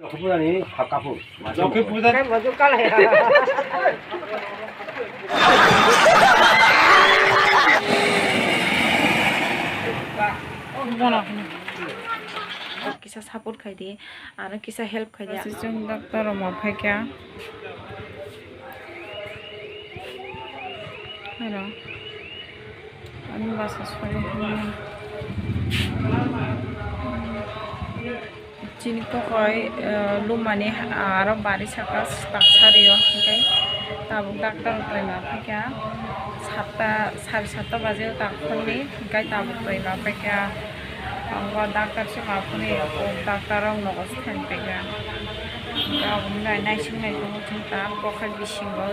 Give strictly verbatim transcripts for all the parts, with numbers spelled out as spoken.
Lokhi puja ni ha kapu. Lokhi puja. Kai bojo kala ya. Kisa support khai di, aro kisa help khai di. Chwng doctor rok ma phaikha. Hello. Ani basa sori hwnwi. Chini kokoi, eh, lumani aro bari saka tak sario, hwnkhe tabuk doctor twi ma phaikha. Satta, sari satta baje o tak phone ni, hwnkhe tabuk twi ma phaikha. Ang o doctor se ma phone ni, o doctor rok nogo se thang phaikha. Hwnkhe aboni bai naising nai tongo chwng ta, bokhak bisingo,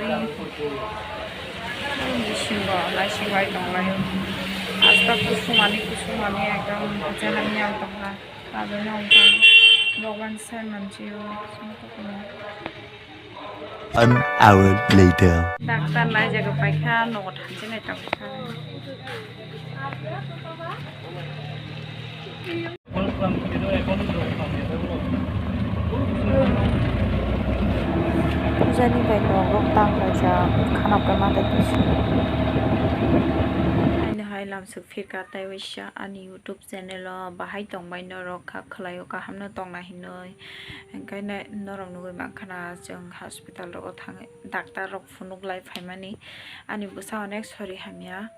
bisingo naising bai tong lai o. Asta kusumani, kusumani ekdom hacha hamya tongkha. Tabukno wngkha Bhagwan sai manchio. An hour later. Doctor nai jaga paikha, nogo thanchi nai tongkha. Pujani bai nogo tang laijak, khana bai ma tei kisa. Aini hai lamsok phirka tei waisa ani YouTube channel o bahai tongbai norok kha khwlaio kaham no tongna hinwi. Hwnkhe norok nugwi mankha na chwng hospital rogo thangwi doctor rok phunuk lai phaimani. Ani bwsa onek sori hamya.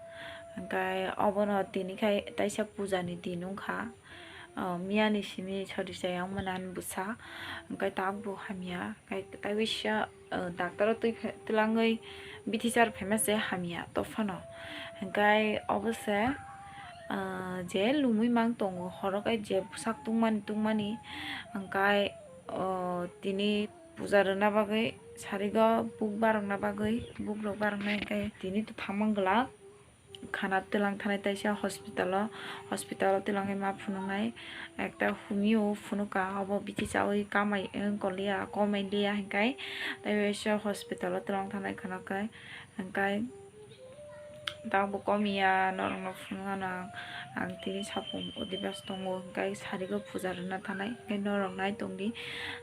Hwnkhe obono tini khai taisa puja ni din wngkha. O, miyani simi sori chaya wngmani ani bwsa. Hwnkhe tabuk bo hamya. Hwnkhe tei waisa, o, doctor o twi khe twlangwi bithi char phaima se hamya to phano. Hwnkhe obo se, ah, je lumui mang tongo, horo khe je bwsak tungmani tungmani, hwnkhe, oh, tini puja rwna bagwi sarigo buk barokna bagwi, buk rok baroknai hwnkhe tini to thangma glak khana twlang thanai taisa hospital o, hospital o twlangwi ma phunuknai ekta humio phunukha, obo bithi chawi kamai wng koliya, komai liya hwnkhe tei waisa hospital o twlang thanai khana khe. Hwnkhe tabuk komiya norokno phunuknano ang, ang tini sapung udibas tongo, hwnkhe sarigo puja rwna thanai, hwnkhe norok nai tongdi,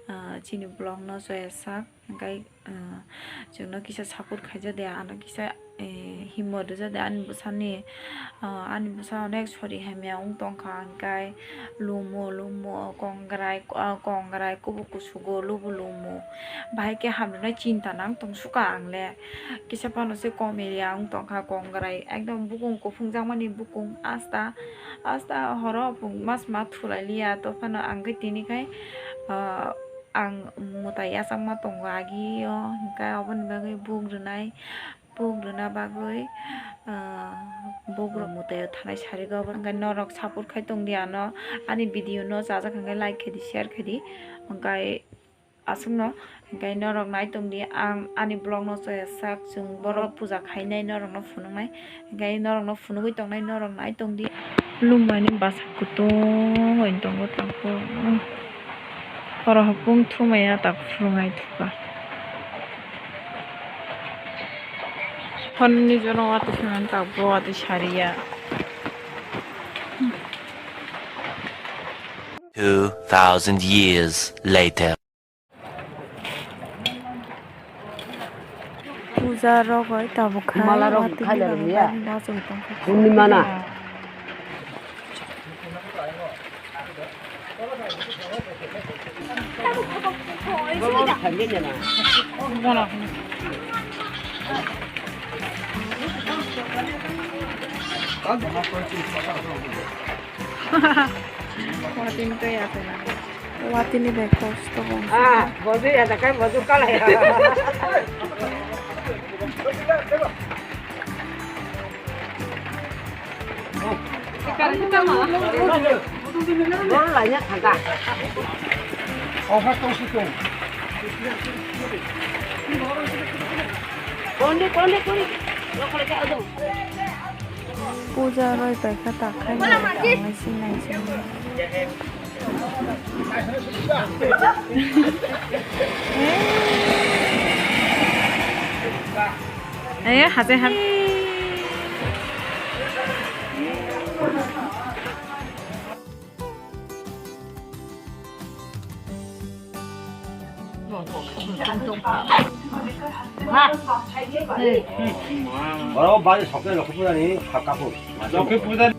ah, chini vlogno joya sak, hwnkhe, ah, chwngno kisa support khaijak de, ano kisa, eh, himma rijak de ani bwsani, ah, ani bwsa onek sori hamya wng tongkha, hwnkhe lumo lumo kongrai, ah, kongrai kubuk kusugo lubu lumo. Bahai khe hamrwnai chinta nang tong sukha ang le. Kisa phano se komili ang tongkha kongrai. Ekdom bukung kuphung jakmani bukung asta, asta horo bung mas ma thulai liya. To phano ang khe tini khai, ah, ang mwtai yachakma tongo agio. Hwnkhe oboni bagwi buk rwnai, buk rwna bagwi, ah, buk rok mwtai o thanai sarigo. Hwnkhe norok support khai tongdi ano, ani video no chajak hwnkhe like khaidi, share khaidi. Hwnkhe aswkno, hwnkhe norok nai tongdi, ang ani vlogno choya sak, chwng borok puja khainai norokno phunuknai, hwnkhe norokno phunugwi tongnai, norok nai tongdi. Lumani bwsa kutung oi tongo, tangkhe horo hopung thumaya tak phunuknai thupha. Honni jono watwi phaiman tak bo watwi sariya. Two thousand years later. Puja rogoi tabuk khai mala rok watwi khai le bagwi rwya. Bari nachu tongkha. Purnima na. Watini tei ya tei na. Watini bai kosto bong. Ah, bodu ya da kai bodu kala ya. Boro laina thangkha. Oha tongsi tong. Kondi, kondi, kondi. Puja roi paikha takhai nai tangnai sinai sinai. Eh, haje ha. Oro bari sokle Lokhi puja ni hap kapu. Lokhi puja.